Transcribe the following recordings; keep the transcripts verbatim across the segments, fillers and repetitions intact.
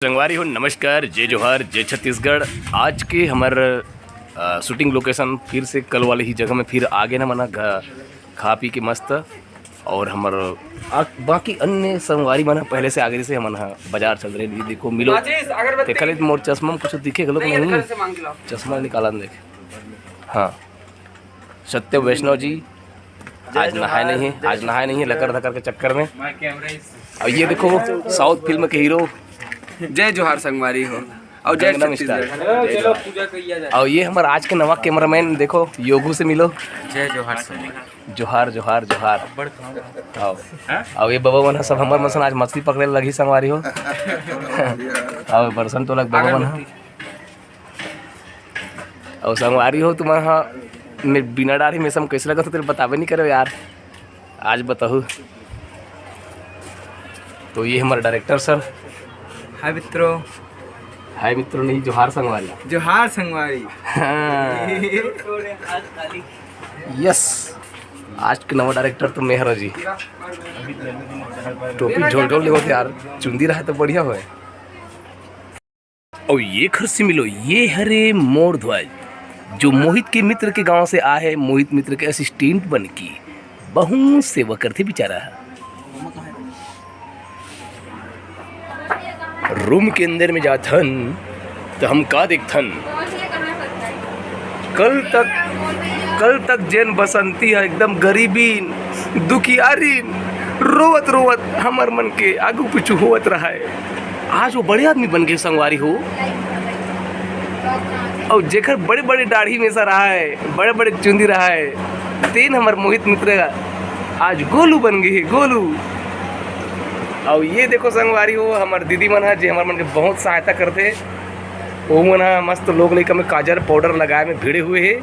संगवारी हो, नमस्कार, जय जोहार, जय छत्तीसगढ़। आज के हमर, अ, shooting location फिर से कल वाले ही जगह में फिर आगे ना मना घ-, खा पी के मस्त। और हमर आ, बाकी अन्य संगवारी मन ह पहले से आगे से हमन ह बाजार चल रहे। ये देखो मिलो, देखा ले मोर चश्मा में कुछ दिखे घलो कि नहीं। चश्मा निकालन देख। हाँ, सत्य वैष्णव जी आज नहाए नहीं है, आज नहाए नहीं है लकर धकर के चक्कर में। और ये देखो साउथ फिल्म के हीरो जय जोहार संगवारी हो। और जय छत्तीसगढ़। और ये हमारा आज के नवा कैमरामैन देखो, योगू से मिलो। जय जोहार संगवारी। जोहार, जोहार, जोहार। आओ। और ये बबा मन ह सब हमर मन सन आज मछली पकड़े लगही संगवारी हो। आओ, बरसन टोला के बबा मन ह। और संगवारी हो, तुम्हारा मैं बिना डाढ़ी में सम कैसे लगत हो, तेरे बताबे नहीं करे यार। आज बताहू। तो ये हमारे डायरेक्टर सर। हाय मित्रों। हाय मित्रों नहीं, जोहार संगवारी। जोहार संगवारी। हाँ। यस, आज के नवा डायरेक्टर तो मेहर जी। टोपी झोल झोल ले होते यार, चुंदी रहे तो बढ़िया होए। और ये खर्ची मिलो, ये हरे मोर ध्वज, जो मोहित के मित्र के गांव से आए है, मोहित मित्र के असिस्टेंट बन के बहुत सेवा करथे बेचारा। रूम के अंदर में जाथन तो हम का देखथन, कल तक, कल तक जेन बसंती ह एकदम गरीबीन, दुखियारीन, रोवत रोवत हमर मन के आगू पीछू होवत रहाय, आज वो बड़े आदमी बन गए संगवारी हो। और जेकर बड़े बड़े दाढ़ी में सर आए, बड़े बड़े चुंदी रहाय, तेन हमर मोहित मित्र आज गोलू बन गए हे, गोलू। और ये देखो संगवारी हो, हमर दीदी मन ह, जे हमर मन के बहुत सहायता करथे, वो मन ह मस्त लोग लइका में काजर पाउडर लगाए में भिड़े हुए हे।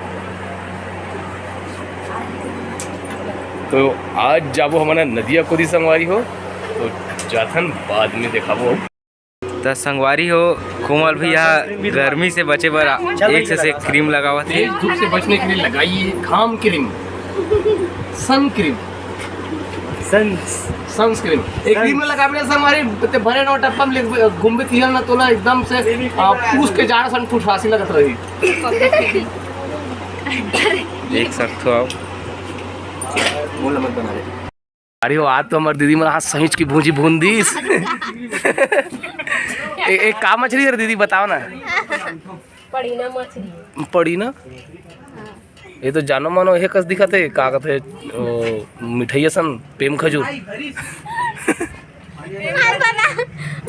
तो आज जाबो हमन नदिया कोदी संगवारी हो, तो जाथन बाद में देखाबो। त संगवारी हो, कोमल भैया गर्मी से बचे बर एक से एक क्रीम लगावत हे। तेज धूप से बचने के लिए लगाइए घाम क्रीम, सन क्रीम, सन सनस्क्रीन। एक क्रीम में लगाबे संगवारी, ते भरे नौ टप्पा में घूमबे तिहल ना तोला एकदम से, आ, पूस के जाड़ा सन फुटफासी लगत रही। देख सकथो आप। बोल मत बना रे। अरे हो, आज तो हमर दीदी मन आज सहिंच की भूंजी भून दीस। ए, ए, का मछली है रे दीदी, बताओ ना। पड़ीना मछली। पड़ीना? ये तो जानो मानो हे कस दिखत हे, का कहत हे, ओ, मिठाई असन, पेम खजूर। मार बना,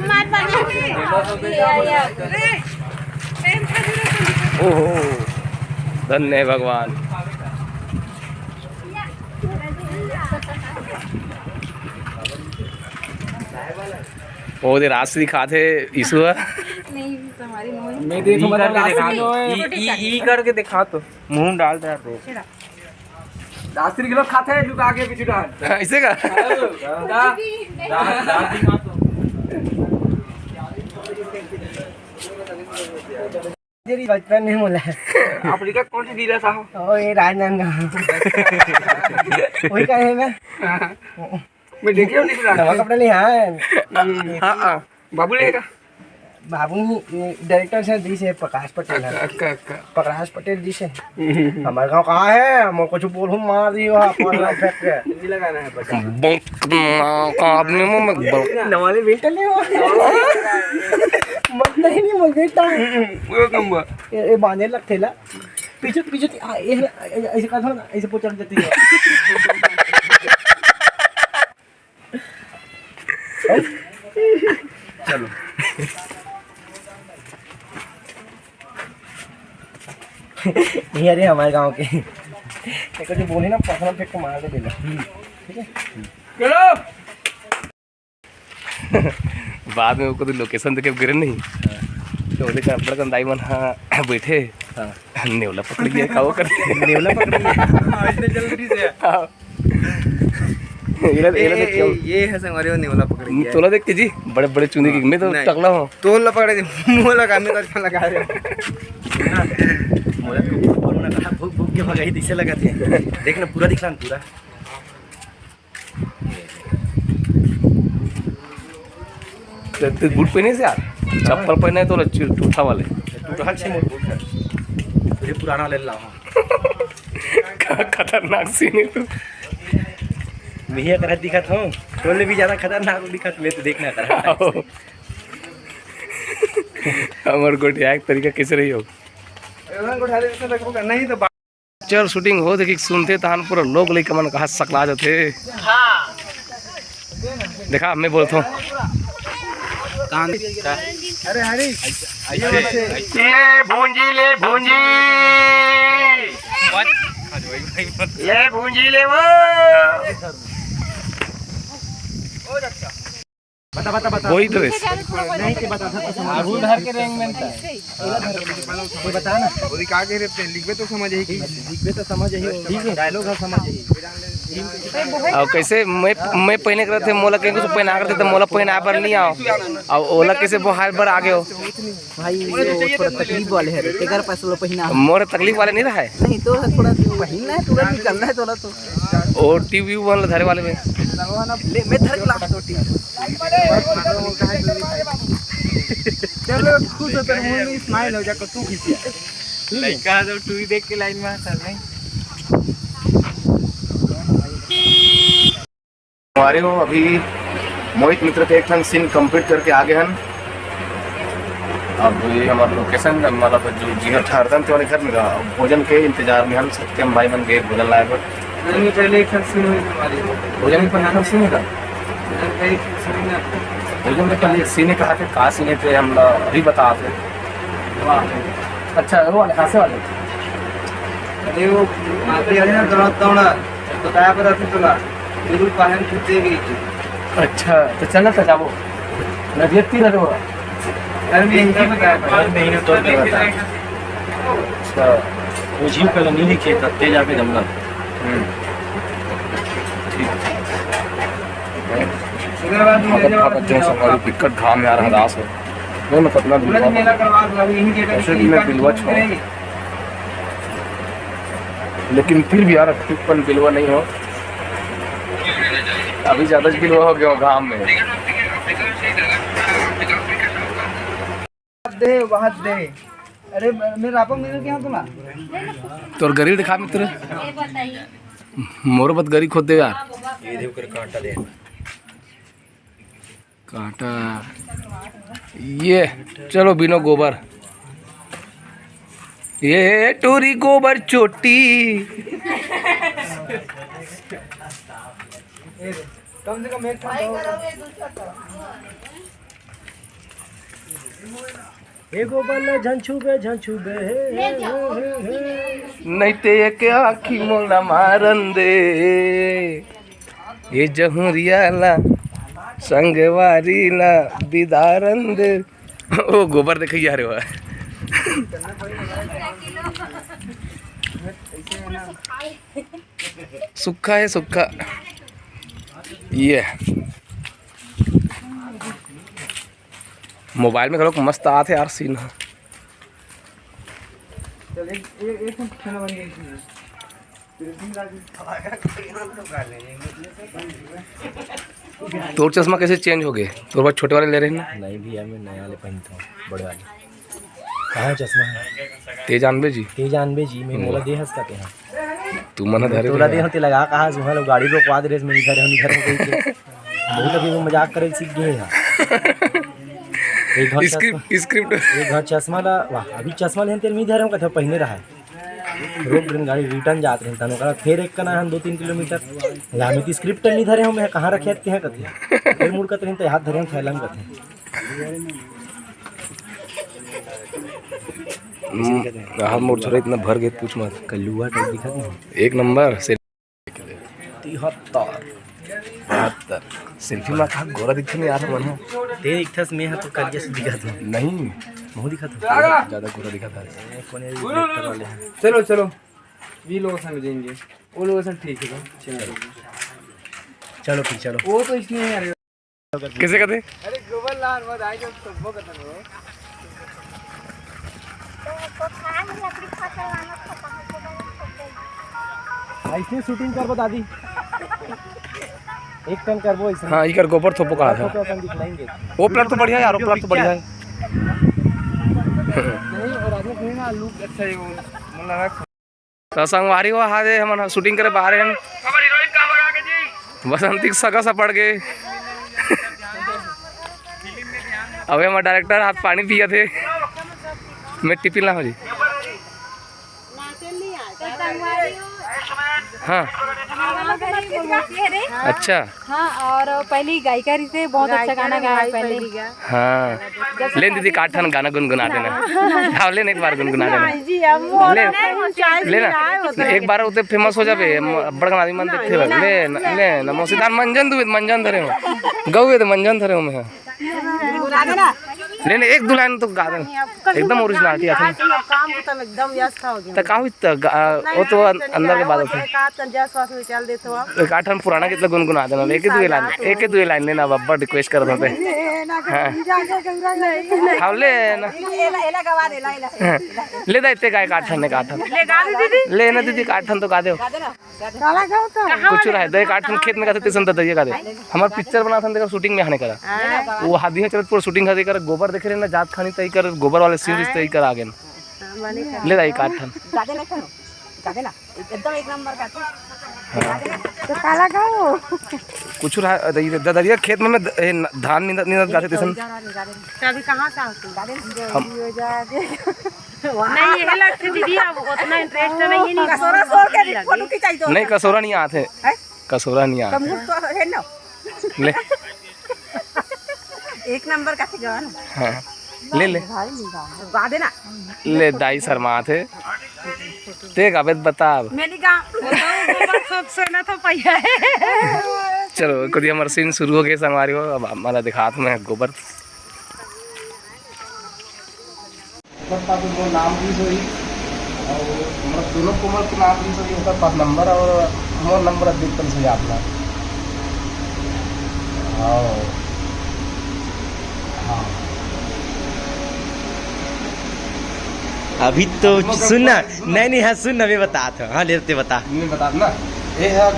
मार बना। ओहो, धन्य हे भगवान। वो दे राशि दिखात हे, ईशु ह। नहीं, तुम्हारी नोई। मैं देखो, ई मतलब करके राशि दिखा, नोई। ई, ई, ई करके दिखा तो, मुंह डाल दे रो। राशि किलो खाते हैं, लुका के पीछे डाल। ऐसे का? दा, दा, दा, दिखा तो। तेरी बचपन में बोला है। अफ्रीका कौन सी जिला था? ओ, ये राजनांदगांव। वही का है मैं। मैं देखे हूँ, नहीं नवा कपड़ा ले, हाँ। हाँ, हाँ। बाबू लेगा? बाबू नहीं, ये डायरेक्टर सर जी से, प्रकाश पटेल है। अक्का, अक्का, अक्का। प्रकाश पटेल जी से। हमारे गांव कहाँ है? हम कुछ बोलूं, मार दियो आप, और फेंक के। हिंदी लगाना है बस। बंक, आपने मुंह में बंक। नवाले बेल्ट ले हो। मत नहीं, नहीं, मत बेटा। वो कम बा। ये, ये बांधे लग थैला। पीछे, पीछे, आ, ये, ऐसे कर दो ना, ऐसे पोचड़ देती है। चलो। ये अरे हमारे गांव के। एक जो बोले ना, पत्थर फेंक के मार दे बेला। ठीक है? चलो। बाद में ओकर लोकेशन देखे गिरे नहीं। तो ओदे का बड़कन दाई मन हा बैठे। हाँ। नेवला पकड़ गया, का वो कर? नेवला पकड़ गया। आज तो जल्दी से। हाँ। एला, ए, एला देख ए, के ए, ये है संगवारी, वो नेवला पकड़ गया। तोला देख के जी, बड़े बड़े चुंदी की, मैं तो नहीं। टकला हूँ। तोला पकड़े जी, मुंह लगा, मैं तो अच्छा लगा रहे हूँ। मोला तो कोरोना कहा भूख भूख के भगाई, दिसे लगा थे। देख ना, पूरा दिखला ना, पूरा। तो, तो बूट पहने से यार? चप्पल पहने तो टूटा वाले। टूटा छे मोर बूट हे। ये पुराना ले ला। का खतरनाक सीन हे तू। मिहिया करा दिखत हो, तोले भी ज्यादा खतरनाक दिखत, मैं तो देखना करा। हमर गोठिया के तरीका कैसे रही हो? नहीं तो बा- चल, shooting हो, देखी सुनते तहान पूरा लोग लइका मन कहा सकला जाथे। देखा, मैं बोलत हूँ। कान का? अरे हरी, ये भूंजी ले, भूंजी। ये भूंजी ले वो। बता, बता, बता। वही dress। नहीं, ते बता, बता, बता। आगू धर के रेंग में था। ये बता ना। वो का कह रहे थे, लिखबे तो समझ ही। लिखबे तो समझ ही। ठीक है। Dialogue ह समझ ही। अउ कैसे मैं, मैं पहने के रहते, मोला कहीं कुछ पहना करते तो मोला पहना पर नहीं आओ। अउ ओला कैसे बोहार पर आ गए हो? भाई, वो थोड़ा तकलीफ वाले है रे, तेकर पास लो पहिना। मोर तकलीफ वाले नहीं रहा है। नहीं तो थोड़ा पहिनना है, थोड़ा निकलना है थोड़ा तो। ओ टीवी वन धरे वाले में। ले, मैं धर के ला दो टीवी। चलो, खुश हो, तेरे मुंह में smile हो जा, तू खींच ले। ठीक है? लड़का तो टूरी देख के लाइन में आता नहीं। हमारे वो अभी मोहित मित्र के एक ठन scene complete करके आ गए हन। अब ये हमारा location, मतलब जो जिहां ठहरतन ते वाले घर में रहा, भोजन के इंतजार में हम सत्यम भाई मन गए भोजन लाए बर। नहीं, पहले एक ठन scene हुई हमारी। भोजन के पहले एक ठन scene का? नहीं, पहले एक ठन scene ना। भोजन के पहले एक scene कहा थे, का scene थे, हम ला अभी बता थे। वाह। अच्छा, वो वाले, हंसे वाले। अरे वो माफी वाले ना, दौड़ा, दौड़ा। बताया पता था तोला, बिल्कुल पहन के दे गई थी। अच्छा, तो चल ना, तो जाबो। नदियत की रहो। घर में यही बताया था। घर में ही तो बताया था। अच्छा, वो जीव का नहीं लिखे, तब तेज आके जंगल। हम्म। ठीक। उधर बाद में भागत, भागत जाओ, संगवारी, बिकट घाम यार, हरास हो। नहीं, मैं कतना बिलवा, वैसे भी मैं बिलवा छो। लेकिन फिर भी यार, अतिकपन बिलवा नहीं हो, अभी ज्यादा बिलवा हो गया हो घाम में। दे, वहां दे। अरे, मेरे रापा मिल के यहाँ तो ना। तोर गरी दिखा मित्र। मोर बत गरी खोद दे यार। ये देखो, कांटा दे। कांटा। ये, चलो बिनो गोबर। ये टूरी गोबर चोटी। कम से कम एक ठन तो। ए गोबर ला झन छूबे, झन छूबे, हे, हे, हे, हे, हे। नहीं ते एक आँखी मोला मारन दे, ये जहुरिया ला संगवारी ला बिदारन दे। ओ गोबर देखइया रे वाह। सुक्खा है, सुक्खा। ये मोबाइल में घलोक मस्त आत हे यार scene ह। चल, एक, एक, एक ठन खाना बन गया इसमें। तोर चश्मा कैसे change हो गए? तोर बाद छोटे वाले ले रहे ना? नहीं भैया, मैं नया वाले पहनता हूँ, बड़े वाले। कहाँ चश्मा है? ते जानबे जी। ते जानबे जी, मैं मोला दे हंस का ते हाँ। तू मन धरे तोला दे हंस, ते लगा कहाँ से, वहाँ लोग गाड़ी रोकवा दे रहे, मैं इधर हूँ, इधर हूँ कह के। बहुत अभी वो मजाक करे सीख गए हैं। एक घर script, चश्मा, script। एक घर चश्मा ला, वाह, अभी चश्मा लेन तेल नहीं धरे हूँ, कथा पहने रहा है। रोक दिन गाड़ी return जात रहे, तनो कहा, फिर एक कना हम दो तीन किलोमीटर। यहाँ में तो script नहीं धरे हूँ, मैं कहाँ रखे आते हैं कथे। फिर मुड़ कत रहे तो हाथ धरे हम थैलन कथे। हम्म, हाथ मोर छोरा इतना भर गए, पूछ मत। कल्लुआ टाइप दिखा दे। एक नंबर से तिहत्तर। तिहत्तर। सेल्फी में कहा गोरा दिखते नहीं यार, मन हो। ते दिखथस, मैं ह तो करिया से दिखत हूँ। नहीं। मुँह दिखत हूँ। ज्यादा गोरा दिखत है। ये कोने भी director वाले हैं। चलो, चलो। ये लोग समझेंगे। वो लोग सब ठीक है। चलो। चलो फिर, चलो। वो तो इसने यार। कैसे कहते? अरे गोबर लान मत आए, जब तब्बो खत्म हो। ऐसे shooting करबो दादी। एक टन करबो ऐसे। हाँ, इकर गोबर थोपो कहा था। फोटो अपन दिखलाएंगे। वो plot तो बढ़िया है यार, वो plot तो बढ़िया है। नहीं, और आदमी नहीं ना, लुक अच्छा है वो, मतलब है। तो संगवारी हो, आज हमन ह शूटिंग करे बाहर हन बसंती के सगा सा पड़ के। अबे हमर डायरेक्टर हाथ पानी पिया थे, मैं टिफिन ला हो जी। हाँ। अच्छा। हाँ, और पहली गायिका रही से बहुत अच्छा गाना गाया पहले। हाँ। लेन दीदी, का ठन गाना गुनगुना देना। हाँ, लेन एक बार गुनगुना देना। जी, अब वो ले, लेना। एक बार उते फेमस हो जाबे, अब्बड़ गाना आदमी मन देखथे। ले, ले ना मौसी, धान मंजन दुबे, मंजन धरे हो। गौवे तो मंजन धरे हो मैं। ले, ले, एक दो लाइन तो गा दे। एकदम ओरिजिनलिटी आथे। काम खत्म, एकदम व्यस्त हो गया। त का हुई त गा-, वो तो अंदर के बात होथे। का त जस वस में चल देत हो। एक आठ ठन पुराना गीत ला गुनगुना देना, एक दो लाइन, एक दो लाइन लेना, बब्बर रिक्वेस्ट करत होते। हाँ। हाँ, ले ना। एला, एला गवा दे, एला, एला। हाँ। ले दा, इतने गाय का आठ ठन, एक आठ ठन। ले गा दे दीदी। ले ना दीदी, एक आठ ठन तो गा दे। काला गाँव तो। कुछ रहे, दे एक आठ ठन खेत में गाते, तैसन दे, ये गा दे। हमार पिक्चर बना था, देखा, शूटिंग में आने करा। हाँ। वो हादी है चलत पूरा शूटिंग खादी कर, गोबर देखे रहे ना, जात खानी तई कर, गोबर वाले सीन तई कर आ गए। हाँ, मने का। ले दा एक आठ ठन। एकदम एक नंबर का। हाँ। तो काला गाँव। कुछ रहा, दे, दे, दरिया खेत में, में द-, ए, न-, धान निंदत, निंदत गाते तैसन। तो अभी कहाँ से आओ तुम? हम नहीं, ये लगते दीदी, अब उतना इंटरेस्ट नहीं है, नहीं। कसोरा सोर के फोटो खिंचाई दो। नहीं, कसोरा नहीं आते। हैं? कसोरा नहीं आते। कमूर तो है ना। ले। एक नंबर का थे गाना। हाँ। ले, ले। भाई नहीं गाना। गा देना। ले, दाई शर्मा थे। ते गाबे त बता अब। मैं नहीं गा। वो तो गोबर सब से ना तो पहिया है। चलो, कदी हमारा सीन शुरू हो गया, संगवारी हो, अब हमारा दिखात में गोबर। ओकर पास मोर नाम भी होई, और मतलब दोनों कोमल के नाम भी होई, ओकर पास नंबर और मोर नंबर अधिकतम से आपला। हाँ। हाँ। अभी तो अभी मैं सुन ना, नहीं, नहीं, हाँ, सुन ना, मैं बतात हूँ। हाँ, ले, ते बता। मैं बतात ना। ये है, अ,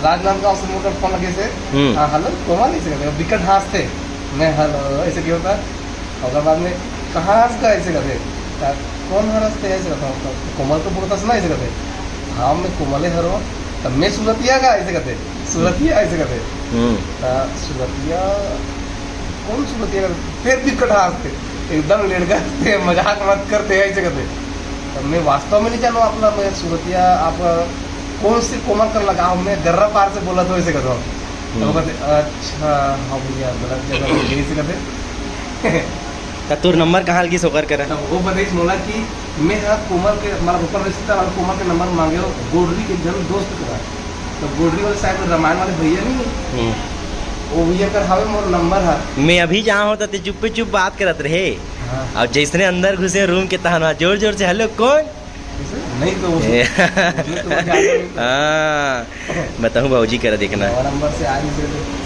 राजनांदगांव से मोर फोन लगे से। हम्म। हाँ, हेलो, कोमल ऐसे करते, बिकट हाँस थे। मैं हेलो, ऐसे क्यों होता? ओकर बाद में, "कहाँ हरस का?" ऐसे कथे। "त कौन हरस ते?" ऐसे कथे। "कोमल तो बोलता सुना," ऐसे कथे। "हाँ, मैं कोमले हरो।" "त मैं सूरतिया का?" ऐसे कथे। "सूरतिया," ऐसे कथे। हम्म। "त सूरतिया, कौन सूरतिया?" फिर भी कटा हंसते, एकदम लड़का थे, "मजाक मत करते," ऐसे कथे। "त मैं वास्तव में नहीं जानू आप ला, मैं सूरतिया, आप कौन से कोमल कर लगाव, मैं गर्रा पार से बोला तो," ऐसे कथे। तो वो कहते, "अच्छा, हाँ भैया, गलत जगह में," ऐसे कहते। त तोर नंबर कहाँ लगिस ओकर करा? तब वो बताइस मोला कि मैं हा कोमल के, हमारा ऊपर रिश्तेदार और कोमल के नंबर मांगे हो, गोडरी के जन दोस्त करा। तो गोडरी वाले शायद रामायण वाले भैया नहीं है? हम्म। वो भैया कर हावे मोर नंबर है। मैं अभी जहाँ होता ते चुप्पे चुप बात करत रहे। हाँ। और जैसने अंदर घुसे रूम के तहन वहाँ जोर जोर से, "हेलो, कौन?" नहीं तो वो, ए। उसमें तो वो जान नहीं। हाँ, बताऊँ भौजी करा देखना। नवा नंबर से आ नहीं सकते।